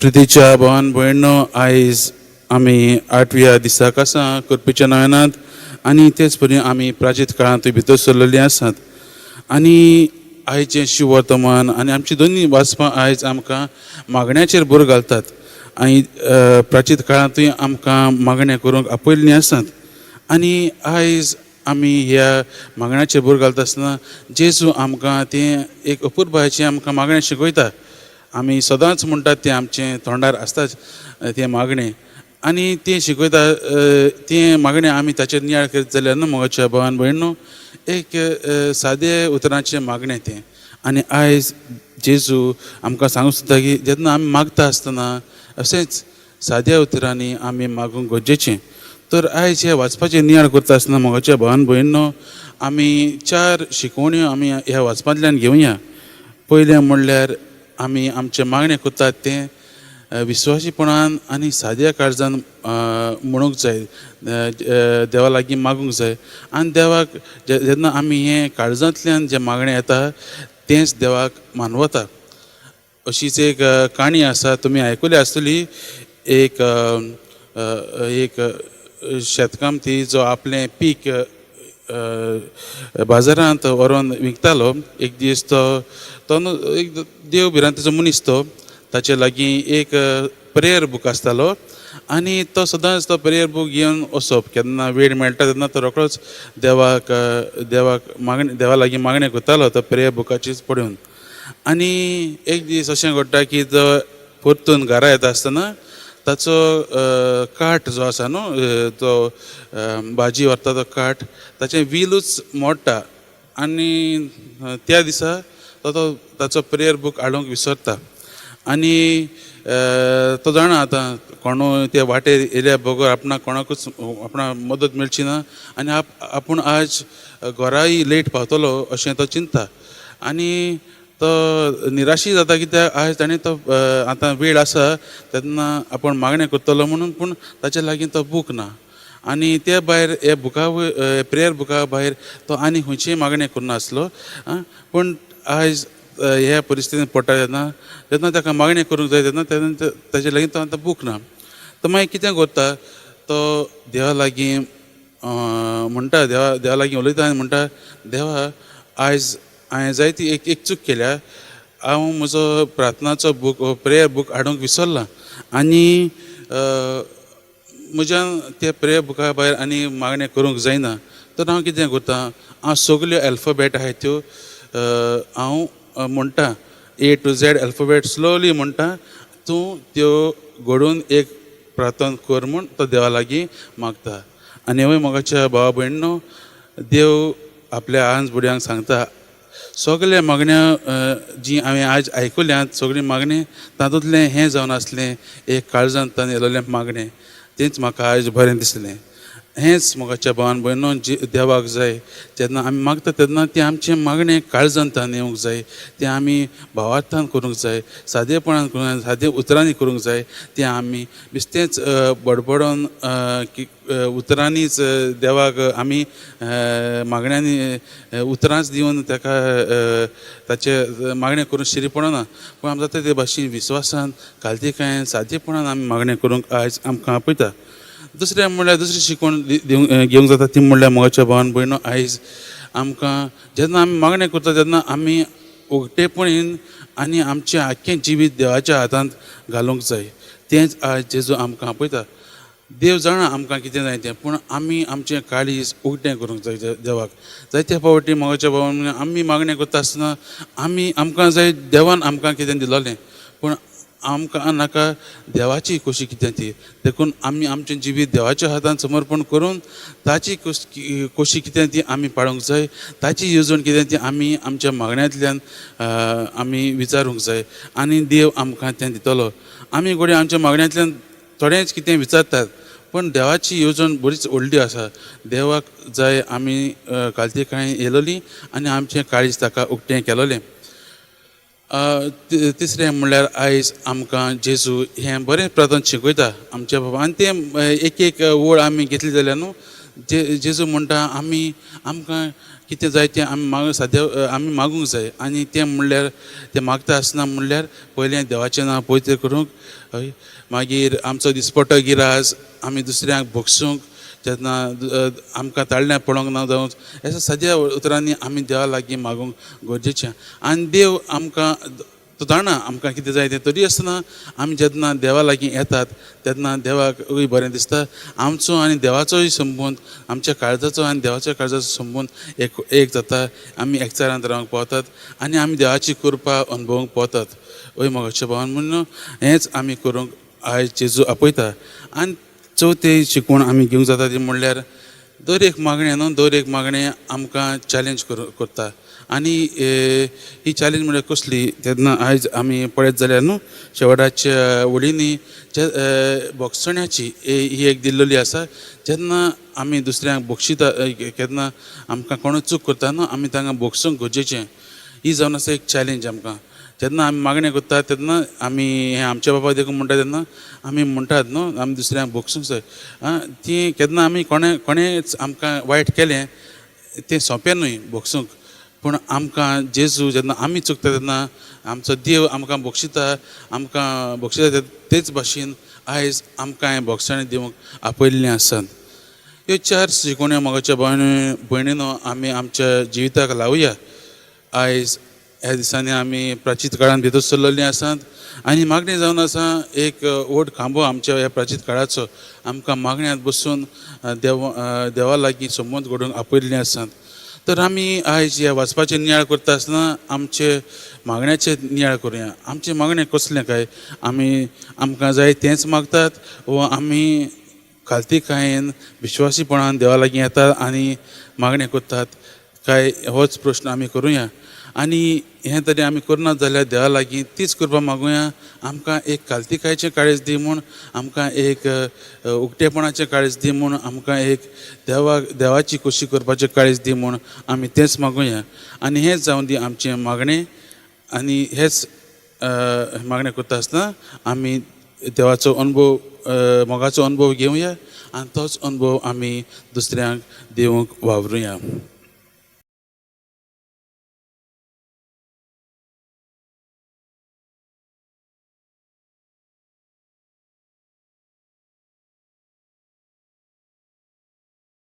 प्रितीच्या भावान भयणो, आयज आमी आठव्या दिसाक आसा करपीच्या नवेनांत आनी तेच परी आमी प्राचीत काळांतूय भितर सरलेली आसात. आनी आयचें शिववर्तमान आनी आमची दोनूय वाचपां आयज आमकां मागण्याचेर भर घालतात. आनी प्राचीत काळांतूय आमकां मागणें करूंक आपयल्लीं आसात. आनी आयज आमी ह्या मागण्याचेर भर घालता आसतना जेजू आमकां तें एक अपुरबायेचें आमकां मागणें शिकयता. आमी सदांच म्हणटात तें आमचें तोंडार आसताच तें मागणें आनी तें शिकयता. तें मागणें आमी ताचेर नियाळ करीत जाल्यार न्हू मोगाच्या भावान भयण न्हू, एक सादे उतरांचें मागणें तें. आनी आयज जेजू आमकां सांगूंक सोदता की जेन्ना आमी मागता आसतना अशेंच साद्या उतरांनी आमी मागूंक गरजेचें. तर आयज हें वाचपाचें नियाळ करता आसतना मोगाच्या भावान भयण न्हू, आमी चार शिकवण्यो आमी ह्या वाचपांतल्यान घेवया. पयलें म्हणल्यार आमी आमचें मागणें करतात तें विस्वासीपणान आनी साद्या काळजान म्हणूंक जाय, देवा लागीं मागूंक जाय. आनी देवाक जेन्ना आमी हें काळजांतल्यान जें मागणें येता तेंच देवाक मानवता. अशीच एक काणी आसा, तुमी आयकुली आसतली. एक एक शेतकामती जो आपलें पीक बाजारांत व्हरोन विकतालो. एक दीस तो तो न्हू एक देव भिरांतेचो मनीस तो. ताचे लागीं एक प्रेयर बूक आसतालो आनी तो सदांच तो प्रेयर बूक घेवन वचप. केन्ना वेळ मेळटा तेन्ना तो रोखडोच देवाक देवाक मागणें, देवा लागीं मागणें करतालो तो प्रेयर बुकाचीच पळोवन. आनी एक दीस अशें घडटा की तो परतून घरा येता आसतना ताचो कार्ट जो आसा न्हू, तो भाजी व्हरता तो कार्ट, ताचें व्हीलूच मोडटा. आनी त्या दिसा तो तो ताचो प्रेयर बूक हाडूंक विसरता. आनी तो जाणा आतां कोणूय ते वाटेर येयल्या बगर आपणाक कोणाकूच आपणाक मदत मेळची ना आनी आपूण आज घराय लेट पावतलो अशें तो चिंतता. आनी तो निराशी जाता कित्याक आयज ताणें तो आतां वेळ आसा तेन्ना आपूण मागणें करतलो म्हणून, पूण ताच्या लागीं तो बूक ना. आनी ते भायर हे बुका, प्रेयर बुका भायर तो आनी खंयचीय मागणें करनासलो. आं, पूण आयज ह्या परिस्थितीन पडटा तेन्ना, जेन्ना ताका मागणें करूंक जाय तेन्ना तेन्ना ताचे लागीं तो आतां बूक ना. तो मागीर कितें करता, तो देवा लागीं म्हणटा, देवा देवा लागीं उलयता आनी म्हणटा, देवा आयज हांवें जायती एक एक चूक केल्या. हांव म्हजो प्रार्थनाचो बूक, प्रेयर बूक हाडूंक विसरलां आनी म्हज्यान ते प्रेयर बुका भायर आनी मागणें करूंक जायना. तर हांव कितें करता, हांव सगल्यो एल्फाबेट आहाय त्यो हांव म्हणटा, A to Z alphabet slowly म्हणटा, तूं त्यो घडोवन एक प्रार्थना कर म्हूण तो देवा लागीं मागता. आनी हांवें मोगाच्या भावा भयणो, देव आपल्या आंज भुरग्यांक सांगता, सगल्या मागण्या जीं हांवें आज आयकुल्यांत सगळीं मागणें, तातूंतलें हें जावन आसलें एक काळजांत येयलेलें मागणें, तेंच म्हाका आयज बरें दिसलें. हेंच मोगाच्या भावान भयणो जी देवाक जाय. जेन्ना आमी मागता तेन्ना तें आमचें मागणें काळजांतल्यान येवंक जाय, तें आमी भावार्थान करूंक जाय, सादेपणान करूंक जाय, सादे उतरांनी करूंक जाय. तें आमी बेश्टेंच बडबडोन उतरांनीच देवाक आमी मागण्यांनी उतरांच दिवन ताका ताचें मागणें करूंक शिरी पडना, पूण आमी जाता ते भाशेन विस्वासान, काळजीकायेन, सादेपणान आमी मागणें करूंक आयज आमकां आपयता. दुसरें म्हणल्यार दुसरी शिकवण दिवंक घेवंक जाता ती म्हणल्यार मोगाच्या भावान भयणो, आयज आमकां जेन्ना आमी मागणें करता तेन्ना आमी उगटेपणीन आनी आमचें आख्खें जिवीत देवाच्या हातांत घालूंक जाय. तेंच आयज जेजू आमकां आपयता. देव जाणा आमकां कितें जाय तें, पूण आमी आमचें काळीज उगटें करूंक जाय देवाक. जायते फावटी मोगाच्या भावान आमी मागणें करता आसतना आमी आमकां जाय देवान आमकां कितें दिलोलें, पूण आमकां नाका देवाची खोशी कितें ती. देखून आमी आमचें जिवीत देवाच्या हातान समर्पण करून ताची खोशी कितें ती आमी पाळूंक जाय, ताची येवजण कितें ती आमी आमच्या मागण्यांतल्यान आमी विचारूंक जाय आनी देव आमकां तें दितलो. आमी घडये आमच्या मागण्यांतल्यान थोडेंच कितें विचारतात, पूण देवाची येवजण बरीच व्हडली आसा. देवाक जाय आमी कालती कांय येयलोली आनी आमचें काळीज ताका उक्तें केलोलें. तिसरें म्हणल्यार आयज आमकां जेजू हें बरें प्रार्थना शिकयता आमच्या बाबा. आनी तें एक एक ओळ आमी घेतली जाल्यार न्हू, जेजू म्हणटा आमी आमकां कितें जाय तें आमी मागूंक साद्या आमी मागूंक जाय आनी तें म्हणल्यार तें मागता आसतना म्हणल्यार पयलें देवाचें नांव पवित्र करूंक, हय, मागीर आमचो दिसपटो गिराज आमी दुसऱ्यांक भोगसूंक, जेन्ना आमकां ताळल्यां पडोंक ना जावं, अशें साद्या उतरांनी आमी देवा लागीं मागूंक गरजेचें. आनी देव आमकां तो जाणा आमकां कितें जाय तें, तरी आसतना आमी जेन्ना देवा लागीं येतात तेन्ना देवाकूय बरें दिसता. आमचो आनी देवाचोय संबंद, आमच्या काळजाचो आनी देवाच्या काळजाचो संबंद एक एक जाता. आमी एकचारांत रावंक पावतात आनी आमी देवाची कृपा अनुभवूंक पावतात. हय मोगाच्या भावान, म्हणून हेंच आमी करूंक आयज जेजू आपयता. आनी चवथी शिकवण आमी घेवंक जाता ती म्हणल्यार दर एक मागणें न्हू, दर एक मागणें आमकां चॅलेंज करता. आनी ही चॅलेंज म्हणल्यार कसली, तेन्ना आयज आमी पळयत जाल्यार न्हू शेवटाच्या वळींनी भोगसण्याची ही एक दिल्लेली आसा. जेन्ना आमी दुसऱ्यांक बक्षिता, केन्ना आमकां कोणूय चूक करता न्हू, आमी तांकां भोगसूंक गरजेचें. ही जावन आसा एक चॅलेंज आमकां. जेन्ना आमी मागणें करता तेन्ना आमी हें आमच्या बाबा देखून म्हणटा तेन्ना आमी म्हणटात न्हू आमी दुसऱ्यांक भोगसूंक जाय. आं, ती केन्ना आमी कोणें कोणेंच आमकां वायट केलें तें सोंपें न्हय भोगसूंक, पूण आमकां जेजू जेन्ना आमी चुकता तेन्ना आमचो देव आमकां बक्षिता, आमकां बक्षिता. तेच भाशेन आयज आमकां हें भोगसणें दिवंक आपयल्लें आसात. ह्यो चार शिकवण्यो मोगाच्या भयणीनो आमी आमच्या जिविताक लावया. आयज ह्या दिसांनी आमी प्राचीत काळान भितर सरलेलीं आसात आनी मागणें जावन आसा एक व्हड खांबो आमच्या ह्या प्राचीत काळाचो. आमकां मागण्यांत बसून देवा लागीं संबंद घडोवन आपयल्लीं आसात. तर आमी आयज ह्या वाचपाचें नियाळ करता आसतना आमचे मागण्याचें नियाळ करुया. आमचें मागणें कसलें काय, आमी आमकां जाय तेंच मागतात वो आमी खालतीकायेन विश्वासीपणान देवा लागीं येतात आनी मागणें करतात काय, होच प्रश्न आमी करुया. आनी हें तरी आमी करनात जाल्यार देवा लागीं तीच कृपा मागुया, आमकां एक खालतीकायेचें काळीज दी म्हूण, आमकां एक उक्तेपणाचें काळीज दी म्हूण, आमकां एक देवाची खोशी करपाचें काळीज दी म्हूण आमी तेंच मागुया. आनी हेंच जावन दी आमचें मागणें. आनी हेंच मागणें करता आसतना आमी देवाचो अनुभव, मोगाचो अनुभव घेवया आनी तोच अनुभव आमी दुसऱ्यांक दिवंक वावरुया.